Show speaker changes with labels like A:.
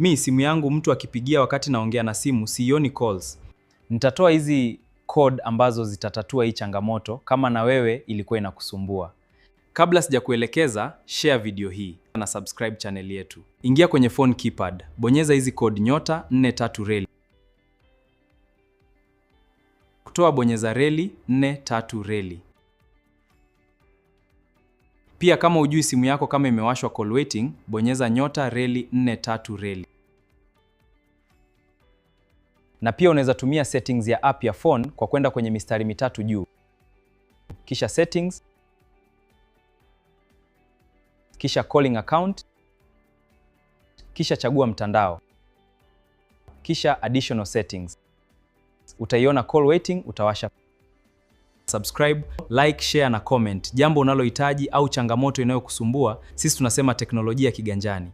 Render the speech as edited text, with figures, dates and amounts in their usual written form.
A: Mi simu yangu mtu akipigia wakati naongea na simu sioni calls. Nitatoa hizi code ambazo zitatatua hii changamoto kama na wewe ilikuwa inakusumbua. Kabla sijakuelekeza, share video hii na subscribe channel yetu. Ingia kwenye phone keypad, bonyeza hizi code *43#. Kutoa bonyeza #43#. Pia kama hujui simu yako kama imewashwa call waiting, bonyeza *#43. Na pia unaweza tumia settings ya app ya phone kwa kwenda kwenye mistari mitatu juu, kisha settings, kisha calling account, kisha chagua mtandao, kisha additional settings. Utaiona call waiting, utawasha. Subscribe, like, share na comment jambo unalohitaji au changamoto inayokusumbua. Sisi tunasema teknolojia kiganjani.